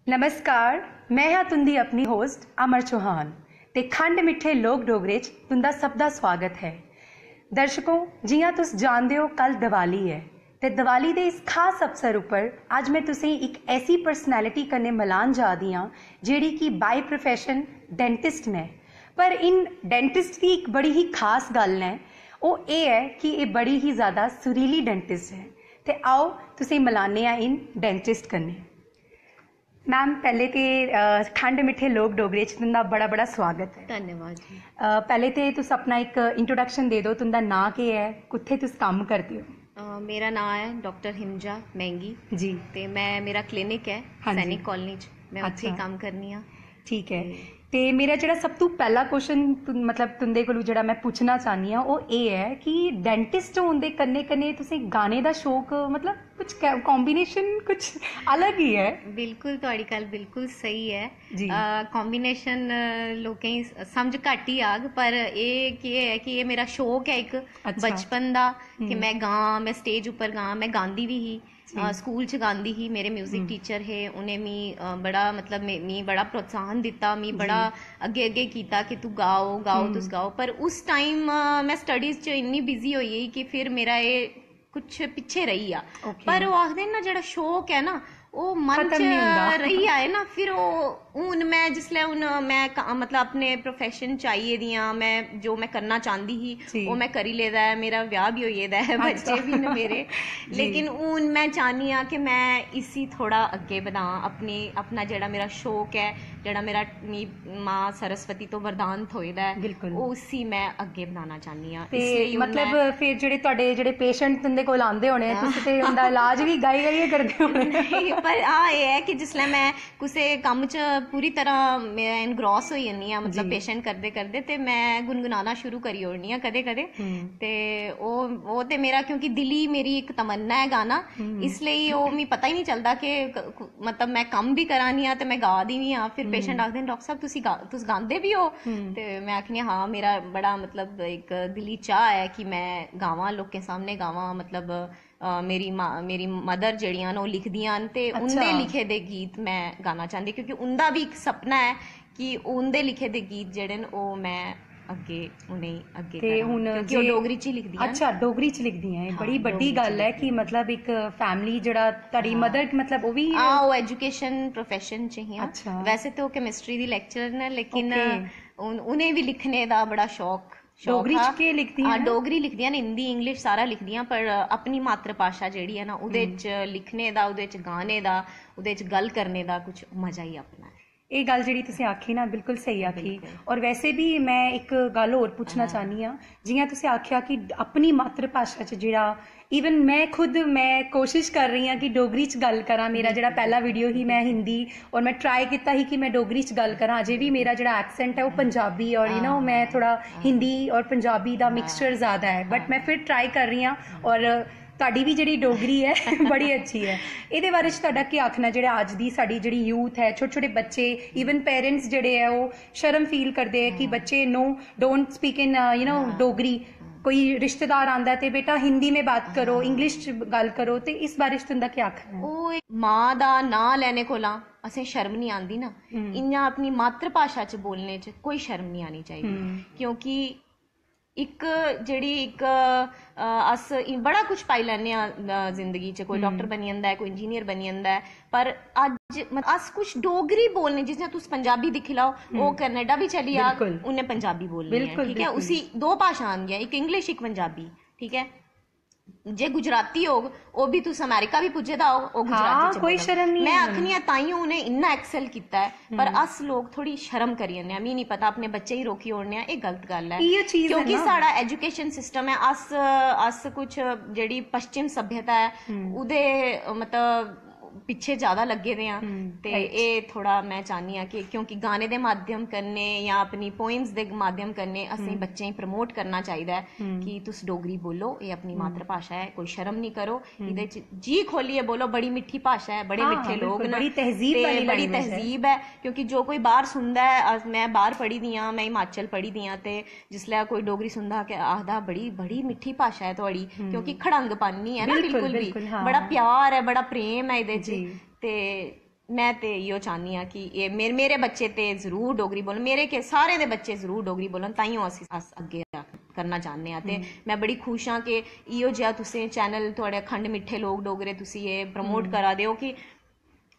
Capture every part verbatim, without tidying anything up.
नमस्कार, मैं हां तुंदी अपनी होस्ट अमर चौहान ते खंड मिट्ठे लोक डोगरे च तुंदा सबदा स्वागत है। दर्शकों, जियां तुस जानदे हो, कल दिवाली ऐ ते दिवाली दे इस खास अवसर उप्पर अज्ज मैं तुसेंगी इक ऐसी पर्सनैलिटी कन्नै मलान जा दी आं जेह्ड़ी कि बाय प्रोफेशन डेंटिस्ट न। पर इन डेंटिस्ट दी इक बड़ी ही खास गल्ल ऐ, ओह् एह् ऐ कि एह् बड़ी ही ज़्यादा सुरीली डेंटिस्ट ऐ। ते आओ, तुसेंगी मलाने आं इन डेंटिस्ट कन्नै। मैम, पैह्ले ते अ, खंड मिट्ठे लोक डोगरे च तुंदा बड़ा बड़ा स्वागत ऐ। धन्यवाद जी। अ, पैह्ले ते तुस अपना इक इंट्रोडक्शन दे दिओ, तुंदा नांऽ केह् ऐ, कुत्थै तुस कम्म करदे ओ? अ, मेरा नांऽ ऐ डाक्टर हिमजा मैंगी। जी। ते मैं, मेरा क्लिनिक ऐ हाँ जी। सैनिक कॉलोनी च, मैं उत्थै अच्छा। कम्म करनी आं। ठीक ऐ। ते मेरा जेह्ड़ा सब तों पैह्ला क्वेश्चन, मतलब तुंदे कोलू जेह्ड़ा मैं पुच्छना चाह्न्नी आं, ओह् एह् ऐ कि डेंटिस्ट होन दे कन्नै कन्नै तुसें गाने दा शौक, मतलब कुछ कॉम्बिनेशन कुछ अलग ही ऐ। बिल्कुल, थुआढ़ी गल्ल बिल्कुल स्हेई ऐ। जी। कॉम्बिनेशन लोकें गी समझ घट्ट ही आग, पर एह् केह् ऐ कि एह् मेरा शौक ऐ इक अच्छा। बचपन दा, कि मैं गां, मैं स्टेज उप्पर गां, मैं गांदी बी ही। जी। अ, स्कूल च गांदी ही, मेरे म्यूजिक टीचर हे, उ'नें मी अ, बड़ा, मतलब, मी मी बड़ा प्रोत्साहन दित्ता, मी बड़ा अग्गे अग्गे कीता कि तू गाओ, गाओ, तुस गाओ। पर उस टाइम मैं स्टडीज च इन्नी बिजी होई गेई कि फिर मेरा एह् कुछ पिच्छे रेही गेआ। ओके। पर ओह् आखदे ना, जेह्ड़ा शौक ऐ ना, ओह् मन खत्म च निं होंदा। रेही जाए ना, फिर ओह्, हून मैं जिसलै, हून मैं क- मतलब अपने प्रोफेशन च आई गेदी आं, मैं जो मैं करना चांह्दी ही, जी। ओह् मैं करी लेदा ऐ। मेरा ब्याह बी होई गेदा ऐ, बच्चे बी न मेरे। जी। लेकिन हून मैं चाह्न्नी आं कि मैं इसी थोह्ड़ा अग्गें बधां, अपनी, अपना जेह्ड़ा मेरा शौक ऐ, जेह्ड़ा मेरा, मी मां सरस्वती तो वरदान थ्होए दा ऐ, बिल्कुल। ओह् उसी मैं अग्गें बधाना चाह्न्नी आं। ते इसलेई हून मतलब मैं फिर जेह्ड़े तुआढ़े जेह्ड़े पेशेंट तुंदे कोल आंदे होने, तुस ते उंदा इलाज बी गाई गाइयै करदे होने। नेईं, पर हां, एह् ऐ कि जिसलै मैं कुसै कम्म च पूरी तरह मैं इनग्रॉस होई जन्नी आं, मतलब जी। पेशेंट करदे करदे, ते मैं गुनगुनाना शुरू करी ओड़नी आं कदें कदें। हम्म। ते ओह् ओह् ते मेरा, क्योंकि दिली मेरी इक तमन्ना ऐ गाना, हम्म। इसलेई ओह् मिगी पता ही निं चलदा कि क- क- मतलब मैं कम्म बी करा नी आं ते मैं गा दी बी आं। फिर पेशेंट आखदे न, "डाक्टर साहब, तुसी गा- तुस गांदे बी ओ?" हम्म। ते मैं आखनी आं, "हां, मेरा बड़ा, मतलब, इक दिली चाह् ऐ कि मैं गावां, लोकें सामने गावां।" मतलब अ, मेरी मां, मेरी मदर जेह्ड़ियां न, ओह् लिखदियां न ते अच्छा। उं'दे लिखे दे गीत मैं गाना चांह्दी, क्योंकि उं'दा बी इक सपना ऐ कि उं'दे लिखे दे गीत जेह्ड़े न, ओह् मैं अग्गें, उ'नेंगी अग्गें ते करां, हून क्योंकि जे- ओह् डोगरी च ही लिखदियां न। अच्छा, डोगरी च लिखदियां ऐ। हां, बड़ी बड्डी डोगरी च गल्ल ऐ कि लिखदियां। मतलब इक फैमिली जेह्ड़ा, तुआढ़ी हां। मदर, मतलब ओह् बी हां, ओह् एजुकेशन प्रोफेशन च हियां। अच्छा। वैसे ते ओह् केमिस्ट्री दी लेक्चरर न, लेकिन ओके। उन- उ'नें बी लिखने दा बड़ा शौक, शौक डोगरी च हा। केह् लिखदियां हां, न? डोगरी लिखदियां न, हिंदी, इंग्लिश, सारा लिखदियां, पर अपनी मातृभाशा जेह्ड़ी ऐ ना, ओह्दे च लिखने दा, ओह्दे च गाने दा, ओह्दे च गल्ल करने दा कुछ मजा ही अपना ऐ। एह् गल्ल जेह्ड़ी तुसें आखी ना, बिल्कुल स्हेई आखी। बिल्कुल। और वैसे बी मैं इक गल्ल होर पुच्छना चाह्न्नी आं, जियां तुसें आखेआ कि अपनी मातृभाशा च जेह्ड़ा, इवन मैं खुद, मैं कोशिश कर रही आं कि डोगरी च गल्ल करां। मेरा जेह्ड़ा पैह्ला वीडियो ही, मैं हिंदी, और मैं ट्राई कीता ही कि मैं डोगरी च गल्ल करां। अजें बी मेरा जेह्ड़ा एक्सेंट ऐ, ओह् पंजाबी, और यू नो, मैं थोह्ड़ा हिंदी और पंजाबी दा मिक्सचर ज्यादा ऐ, बट मैं फिर ट्राई कर रही आं। और तुआढ़ी बी जेह्ड़ी डोगरी ऐ, बड़ी अच्छी ऐ। एह्दे बारे च तुआढ़ा केह् आखना, जेह्ड़ा अज्ज दी साढ़ी जेह्ड़ी यूथ ऐ, छोटे छोटे बच्चे, इवन पेरेंट्स जेह्ड़े ऐ, ओह् शर्म फील करदे ऐ कि बच्चे, "No, don't speak in, uh, you know, Dogri." कोई रिश्तेदार आंदा ऐ ते, "बेटा, हिंदी में बात करो, इंग्लिश च गल्ल करो।" ते इस बारे च तुं'दा केह् आखना ऐ? ओह् इक मां दा नांऽ लैने कोला असें शर्म निं आंदी ना, इ'यां अपनी मातृभाशा च बोलने च कोई शर्म निं आनी चाहिदी, क्योंकि इक जेह्ड़ी इक, अ, अस इ-, बड़ा कुछ पाई लैन्ने आं, अ, जिंदगी च। कोई डाक्टर बनी जंदा ऐ, कोई इंजीनियर बनी जंदा ऐ, पर अज्ज, मतलब, अस कुछ डोगरी बोलने, जि'यां तुस पंजाबी दिक्खी लैओ, ओह् कनाडा बी चली जाग, बिल्कुल। उ'न्नै पंजाबी बोलनी ऐ, बिल्कुल, ठीक ऐ? बिल्कुल। उसी दो भाशां आंदियां, इक इंग्लिश, इक पंजाबी, ठीक ऐ? जे गुजराती होग, ओह् बी, तुस अमेरिका बी पुज्जे दा होग, ओह् गुजराती हां, च कोई बोलग। शर्म निं मैं ऐ। आखनी आं, ताइयों उ'नें इन्ना एक्सेल कीता ऐ, पर अस लोक थोड़ी शर्म करी जन्ने आं। मी निं पता, अपने बच्चे गी रोकी ओड़ने आं, एह् गलत गल्ल ऐ। इ'यै चीज ऐ क्योंकि ना। साढ़ा एजुकेशन सिस्टम ऐ, अस, अस कुछ जेह्ड़ी पश्चिम सभ्यता ऐ, ओह्दे, मतलब, पिच्छे ज्यादा लग्गे दे आं। ते एह् थोड़ा मैं चाह्न्नी आं कि, क्योंकि गाने दे माध्यम कन्नै जां अपनी पोएम्स दे माध्यम कन्नै असें बच्चें गी प्रमोट करना चाहिदा ऐ कि तुस डोगरी बोलो, एह् अपनी मातृभाशा ऐ, कोई शर्म निं करो, एह्दे च जी खोलियै बोलो। बड़ी मिट्ठी भाशा ऐ, बड़े हां, मिट्ठे लोक बिल्कुल, न, बड़ी तहजीब ते वाली बड़ी language ऐ। तहजीब ऐ, क्योंकि जो कोई बाहर सुनदा ऐ, अस, मैं बाहर पढ़ी दी आं, मैं हिमाचल पढ़ी दी आं, ते जिसलै कोई डोगरी सुनदा हा, आखदा, "बड़ी, बड़ी मिट्ठी भाशा ऐ थुआढ़ी", क्योंकि खड़ंगपन निं ऐ ना बिल्कुल, बिल्कुल बी। बिल्कुल, हां। बड़ा प्यार ऐ, बड़ा प्रेम ऐ एह्दे च। जी। ते में ते इयो चाहनी आं कि एह् मेरे मेरे बच्चे ते जरूर डोगरी बोलन, मेरे के सारे दे बच्चे जरूर डोगरी बोलन, ताइयों अस अस अग्गें करना चाहने आं। ते में बड़ी खुश आं कि इयो जेहा तुसें चैनल, थुआढ़े अखंड मिट्ठे लोक डोगरे, तुसी एह् प्रमोट करा दे ओ कि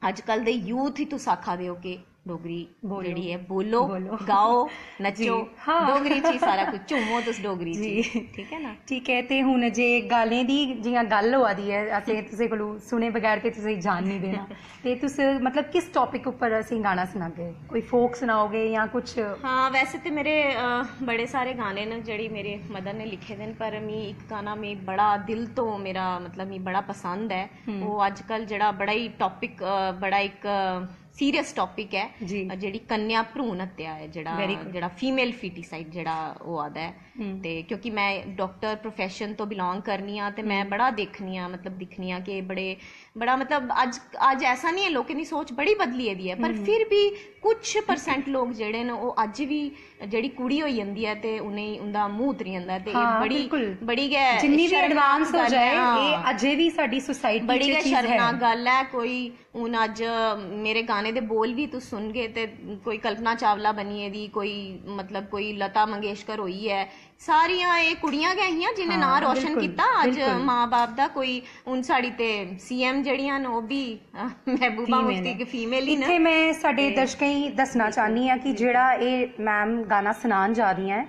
अजकल दे यूथ ही तुस आखा दे ओ कि डोगरी जेह्ड़ी ऐ बोलो, गाओ, नच्चो। डोगरी च ही सारा कुछ, झूमो तुस डोगरी च ही। ठीक ऐ ना? ठीक ऐ, ते हुन जे गालें दी जि'यां गल्ल होआ दी ऐ, असें तुसें कोलू सुने बगैर ते तुसें जान निं देना। ते तुस, मतलब, किस टॉपिक उप्पर असें गाना सनागे? कोई फोक सनाओगे जां कुछ? हां, वैसे ते मेरे, अ, बड़े सारे गाने न जेह्ड़ी मेरे मदर ने लिखे दे न, पर मी इक गाना मी बड़ा दिल तो मेरा, मतलब, मी बड़ा पसंद ऐ। ओह् अजकल जेह्ड़ा बड़ा ही टॉपिक, अ, बड़ा इक सीरियस टॉपिक ऐ, जेह्ड़ी कन्या भ्रूण हत्या ऐ, जेह्ड़ा, जेह्ड़ा फीमेल फीटिसाइड जेह्ड़ा होआ दा ऐ। ते क्योंकि में डॉक्टर प्रोफेशन तो बिलोंग करनी आं, ते में बड़ा दिक्खनी आं, मतलब, दिक्खनी आं कि बड़े, बड़ा, मतलब, अज्ज, अज्ज ऐसा नहीं ऐ, लोकें दी सोच बड़ी बदली गेदी ऐ, पर फिर भी कुछ परसेंट लोक जेह्ड़े न, ओह् अज्ज बी, जेह्ड़ी कुड़ी होई जंदी ऐ ते उ'नेंगी उं'दा मूंह उतरी जंदा ऐ, ते एह् हां, बड़ी, बिल्कुल। बड़ी गै जिन्नी बी शर्मनाक एडवांस हो गल्ल ऐ। जाए, हां। एह् अजें बी साडी सोसाइटी बड़ी च गै चीज ऐ। शर्मनाक गल्ल ऐ। कोई हून अज्ज मेरे गाने दे बोल बी तुस सुनगे ते कोई कल्पना चावला बनी गेदी, कोई, मतलब, कोई लता मंगेशकर होई ऐ, सारियां एह् कुड़ियां गै हियां जिनें हां, नांऽ रोशन बिल्कुल, कीता अज्ज बिल्कुल। मां बाप दा। कोई हून साढ़ी ते सीएम जेह्ड़ियां न, ओह् बी, अ, महबूबा फीमेल मुफ्ती ऐ। इक फीमेल ही न। इत्थै में साडे ते दर्शकें गी दस्सना चाह्न्नी आं कि जेह्ड़ा एह् मैम गाना सनान जा दियां ऐ,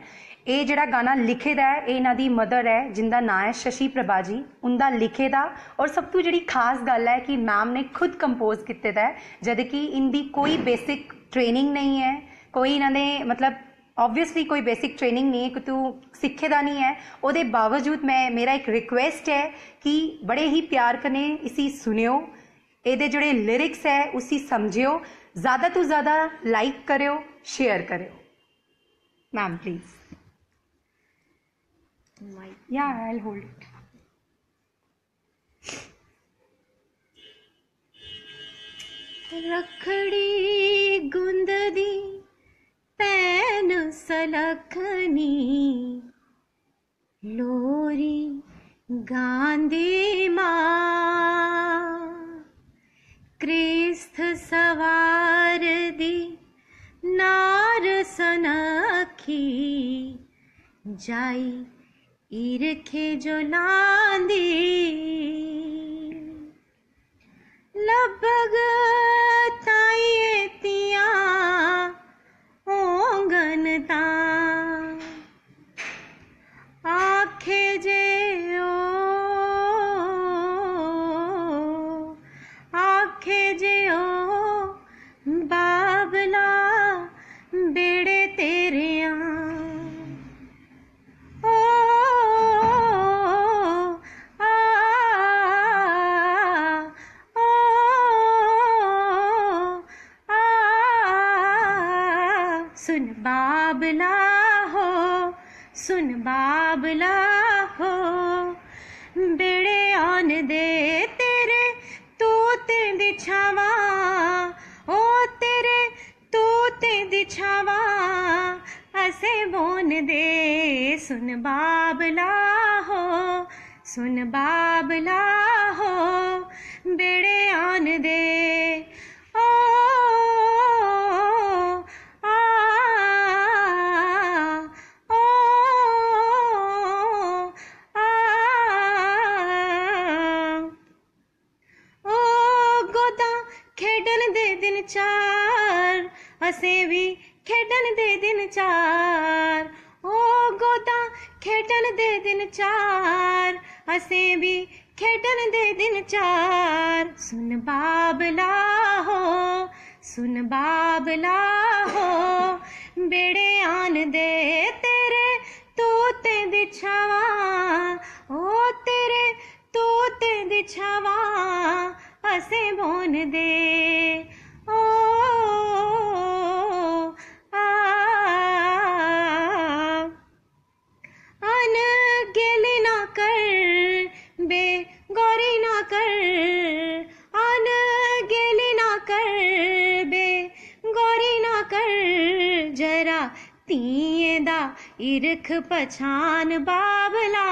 एह् जेह्ड़ा गाना लिखे दा ऐ, एह् इ'नां दी मदर ऐ, जिंदा नांऽ ऐ शशि प्रभा जी। उं'दा लिखे दा, और सब तू जेह्ड़ी खास गल्ल ऐ कि मैम ने खुद कंपोज कीते दा ऐ, जद कि इं'दी कोई बेसिक ट्रेनिंग नेईं ऐ, कोई इ'नां दे, मतलब, ऑब्वियसली कोई बेसिक ट्रेनिंग नेईं ऐ, कि तू सिक्खे दा नेईं ऐ। ओह्दे बावजूद में, मेरा इक रिक्वेस्ट ऐ कि बड़े ही प्यार कन्नै इसी सुनेओ, एह्दे जेह्ड़े लिरिक्स ऐ उसी समझेओ, ज़्यादा तो ज़्यादा लाइक करेओ, शेयर करेओ। Ma'am, please. Yeah, I'll hold it. रक्खड़ी गुंददी भैन सलखनी, लोरी गांदी मां, क्रिस्थ सवार दी नार सनखी, जाई ईरखे जो लांदी। लब्भग ताइये तियां होंगन तां, आखे जे ओ, आखे जे ओ बाबला बेड़े तेरे आं। ओ, आ, ओ, आ, सुन बाबला हो, सुन बाबला हो, बेड़े आन दे तेरे तूतें दी छावां, ओ तेरे तूतें दी छावां असें बौह्न दे। सुन बाबला हो, सुन बाबला हो, बेड़े आन दे। ओ, आ, ओ, आ। ओ गोदां खेढन दे दिन चार, असें बी खेढन दे दिन चार। ओ गोदां खेढन दे दिन चार, असें बी खेढन दे दिन चार। सुन बाबला हो, सुन बाबला हो, बेड़े आन दे तेरे तूतें दी छावां, ओ तेरे तूतें दी छावां असें बौह्न दे। ओ, आ, अनगैली ना कर, बेगौरी ना कर, अनगैली ना कर, बेगौरी ना कर, जरा धीएं दा हिरख पछान बाबला,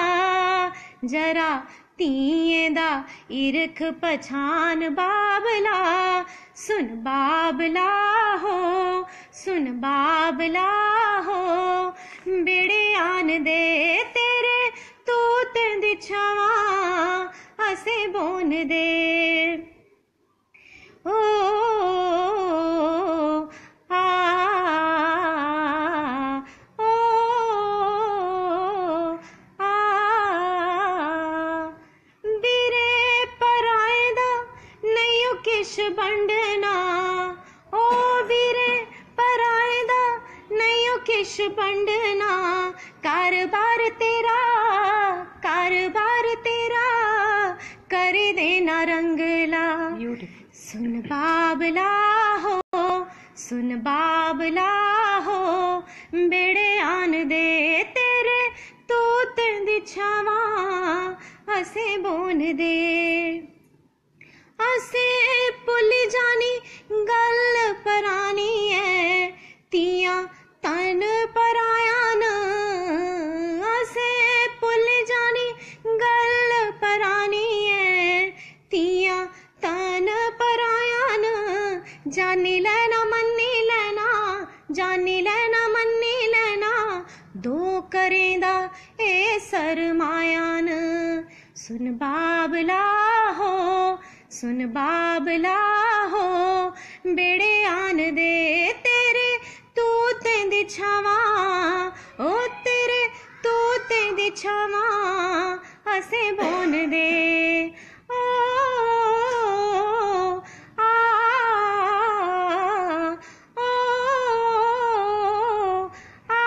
जरा धीएं दा हिरख पछान बाबला, सुन बाबला हो, सुन बाबला हो, बेड़े आन दे तेरे तूतें दी छावां असें बौह्न दे। ओ, आ, ओ, आ, बीरे पराएं दा नेईं ओ किश बंडना, ओ बीरे पराएं दा नेईं ओ किश बंडना, कारोबार तेरा, कारोबार तेरा करी देना रंगला। ब्यूटीफुल। सुन बाबला हो, सुन बाबला हो, बेड़े आन दे तेरे तूतें दी छावां असें बौह्न दे। असें भुल्ली जानी गल्ल परानी ऐ, तियां तन पराया न। असें भुल्ली जानी गल्ल परानी ऐ, तियां तन पराया न। जानी लैना मन्नी लैना, जानी लैना मन्नी लैना, दो करें दा एह् सरमाया न। सुन बाबला हो, सुन बाबला हो, बेड़े आन दे तेरे तूतें दी छावां, ओ तेरे तूतें दी छावां असें बौह्न दे। ओ, आ, ओ, आ।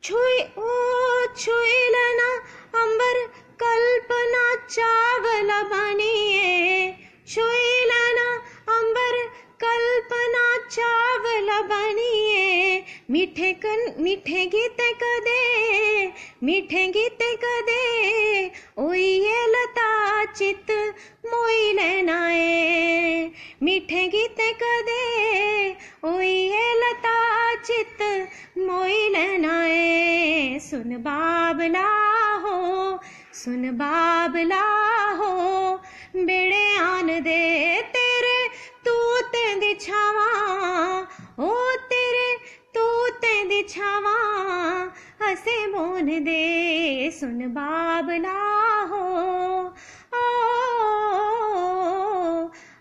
छुई, ओ छुई लैना अंबर, कल्पना चावल बनिए। छुई लैना अंबर, कल्पना चावल बनिए। मीठे कन, मीठे गीतें कदे, मीठे गीतें कदे होइए लता चित मोई लैना ऐ। मीठे गीतें कदे होइए लता चित मोई लैना ऐ। सुन बाबला हो, सुन बाबला हो, बेड़े आन दे तेरे तूतें दी छावां, ओ तेरे तूतें दी छावां असें बौह्न दे। सुन बाबला हो, ओ,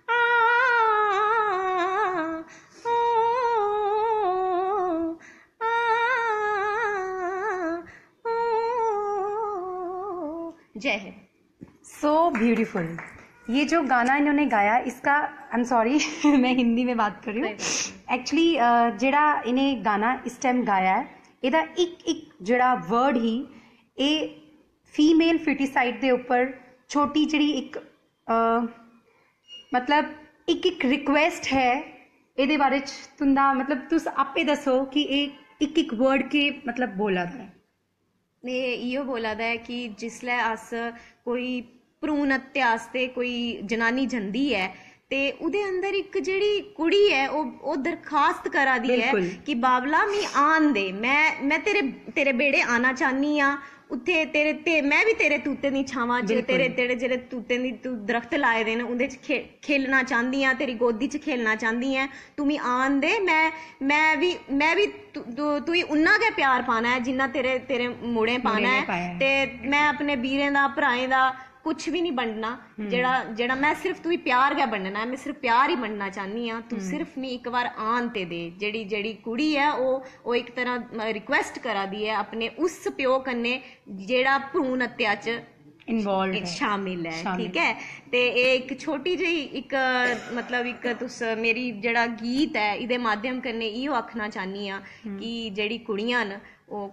आ, ओ, आ, ओ। जय हिंद। So beautiful. ये जो गाना इन्होंने गाया, इसका, आई एम सॉरी, मैं हिंदी में बात कर रही हूँ। एक्चुअली ਜਿਹੜਾ ਇਹਨੇ ਗਾਣਾ ਇਸ ਟਾਈਮ ਗਾਇਆ ਹੈ, ਇਹਦਾ ਇੱਕ ਇੱਕ ਜਿਹੜਾ ਵਰਡ ਹੀ, ਇਹ ਫੀਮੇਲ ਫੀਟੀਸਾਈਡ ਦੇ ਉੱਪਰ ਛੋਟੀ ਜਿਹੜੀ ਇੱਕ, ਅਹ, ਮਤਲਬ ਇੱਕ ਇੱਕ ਰਿਕੁਐਸਟ ਹੈ। ਇਹਦੇ ਬਾਰੇ ਚ तुं'दा, मतलब, तुस आपे दस्सो कि ਇਹ ਇੱਕ ਇੱਕ ਵਰਡ के, मतलब, बोला दा ऐ। एह् इ'यो बोला दा ऐ कि जिसलै अस कोई भ्रूण हत्या आस्तै कोई जनानी जंदी ऐ ते ओह्दे अंदर इक जेह्ड़ी कुड़ी ऐ, ओह् ओह् दरखास्त करा दी ऐ बिल्कुल। कि बाबला, मी आन दे, में में तेरे तेरे बेड़े आना चाह्न्नी आं, उत्थै तेरे ते में बी तेरे तूतें दी छावां च, बिल्कुल। तेरे तेरे जेह्ड़े तूतें दी तू दरख्त लाए दे न, उं'दे च खे खेलना चांह्दी आं, तेरी गोदी च खेलना चांह्दी आं, तू मी आन दे, में में बी में बी तु- तु- तुई उन्ना गै प्यार पाना ऐ जिन्ना तेरे तेरे मुड़ें पाना ने ऐ। पाया ऐ। ते में अपने बीरें दा, भ्राएं दा कुछ बी निं बंडना, जेह्ड़ा जेह्ड़ा में सिर्फ तुई प्यार गै बंडना ऐ, में सिर्फ प्यार ही बंडना चाह्न्नी आं। तू सिर्फ मी इक बार आन ते दे। जेह्ड़ी जेह्ड़ी कुड़ी ऐ, ओह् ओह् इक तरह रिक्वेस्ट करा दी ऐ अपने उस प्यो कन्नै जेह्ड़ा भ्रूण हत्या च इन्वॉल्व एह् शामिल ऐ। शामिल। ठीक ऐ, ते एह् इक छोटी जेही इक, मतलब, इक तुस मेरी जेह्ड़ा गीत ऐ, एह्दे माध्यम कन्नै इयो आखना चाह्न्नी आं कि जेह्ड़ी कुड़ियां न, ओह्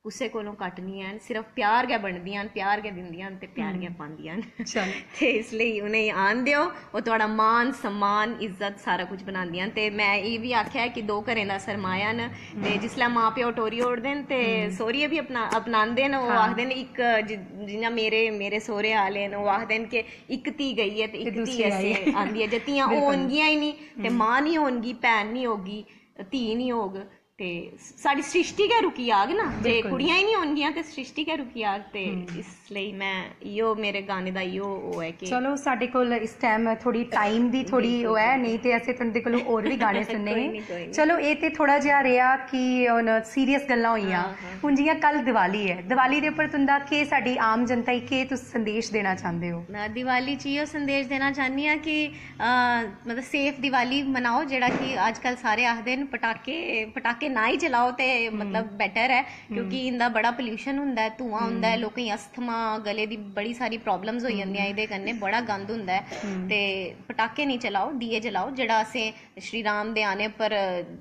कुसै कोलों घट्ट निं हैन, सिर्फ प्यार गै बंडदियां न, प्यार गै दिंदियां न ते प्यार गै पांदियां न। चलो। ते इस लेई उ'नेंगी आन देओ, ओह् थुआढ़ा मान सम्मान, इज्जत, सारा कुछ बनांदियां न। ते में एह् बी आखेआ ऐ कि दो घरें दा सरमाया न, ते जिसलै मां प्यो टोरी ओड़दे न ते सौह्रिये बी अपना अपनांदे न। ओह् हां। आखदे न, इक जि- जि'यां मेरे मेरे सौह्रे आह्ले न, ओह् आखदे न कि इक धी गई ऐ ते इक ते धी दूसरी आई असें ऐ। आंदी ऐ। जे धियां बिल्कुल। होनगियां ही निं ते मां निं होनगी, भैन निं होगी, धी निं होग, ते साढ़ी सृष्टि गै रुकी जाग ना, जे बिल्कुल। कुड़ियां ही नहीं होनगियां ते सृष्टि गै रुकी जाग। ते इसलेई मैं इयो, मेरे गाने दा इयो ओह् ऐ कि चलो, साढ़े कोल इस टाइम थोड़ी टाइम दी थोड़ी ओह् ऐ, नेईं ते असें तुंदे कोलों होर भी गाने सुनने कोई हे। निं, कोई निं। चलो, एह् ते थोड़ा जिहा रेहा कि हून सीरियस गल्लां होइयां। हाँ, हाँ। हून जियां कल दिवाली ऐ, दिवाली दे उप्पर तुंदा केह्, साढ़ी आम जनता गी केह् तुस संदेश देना चांह्दे ओ? मैं दिवाली च इयो संदेश देना चाहनी आं कि अ, मतलब सेफ दिवाली मनाओ, जेह्ड़ा कि अजकल सारे आखदे न पटाके, पटाके ना ही चलाओ ते मतलब बेटर ऐ, क्योंकि इंदा बड़ा पोल्यूशन होंदा ऐ, धुआं होंदा ऐ, लोकें गी अस्थमा, गले दी बड़ी सारी प्रॉब्लम्स होई जंदियां एह्दे कन्नै, बड़ा गंद होंदा ऐ। ते पटाके नहीं चलाओ, दिए जलाओ, जेह्ड़ा असें श्री राम दे आने पर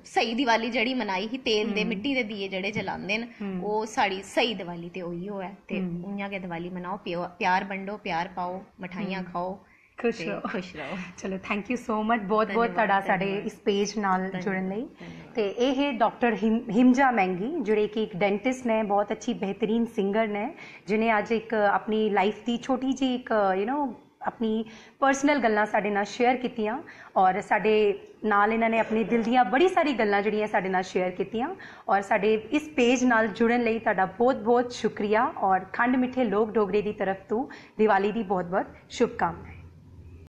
स्हेई दिवाली जेह्ड़ी मनाई ही, तेल दे, मिट्टी दे दिए जेह्ड़े जलांदे न, ओह् साढ़ी स्हेई दिवाली ते उही ऐ। ते उ'आं गै दिवाली मनाओ, प्यो- प्यार बंडो, प्यार पाओ, मठाइयां खाओ। खुश ते रहो। खुश रहो। चलो, thank you so much, बहुत बहुत धन्यवाद, ਤੁਹਾਡਾ ਸਾਡੇ धन्यवाद। ਇਸ ਪੇਜ ਨਾਲ धन्यवाद, ਜੁੜਨ ਲਈ। धन्यवाद। ਤੇ ਇਹ ਹੈ ਡਾਕਟਰ ਹਿਮ- ਹਿਮਜਾ ਮਹਿੰਗੀ, ਜਿਹੜੇ ਕਿ ਇੱਕ ਡੈਂਟਿਸਟ ਨੇ, ਬਹੁਤ ਅੱਛੀ ਬਿਹਤਰੀਨ ਸਿੰਗਰ ਨੇ, ਜਿਨੇ ਅੱਜ ਇੱਕ ਆਪਣੀ ਲਾਈਫ ਦੀ ਛੋਟੀ ਜੀ ਇੱਕ, ਯੂ ਨੋ, ਆਪਣੀ ਪਰਸਨਲ ਗੱਲਾਂ ਸਾਡੇ ਨਾਲ ਸ਼ੇਅਰ ਕੀਤੀਆਂ ਔਰ ਸਾਡੇ ਨਾਲ ਇਹਨਾਂ ਨੇ ਆਪਣੇ ਦਿਲ ਦੀਆਂ ਬੜੀ ਸਾਰੀ ਗੱਲਾਂ ਜਿਹੜੀਆਂ ਸਾਡੇ ਨਾਲ ਸ਼ੇਅਰ ਕੀਤੀਆਂ। ਔਰ ਸਾਡੇ ਇਸ ਪੇਜ ਨਾਲ ਜੁੜਨ ਲਈ ਤੁਹਾਡਾ ਬਹੁਤ ਬਹੁਤ ਸ਼ੁਕਰੀਆ ਔਰ ਖੰਡ ਮਿੱਠੇ ਲੋਕ ਡੋਗਰੇ ਦੀ ਤਰਫ ਤੋਂ ਦਿਵਾਲੀ ਦੀ ਬਹੁਤ ਬਹੁਤ ਸ਼ੁਭਕਾਮਨਾਵਾਂ।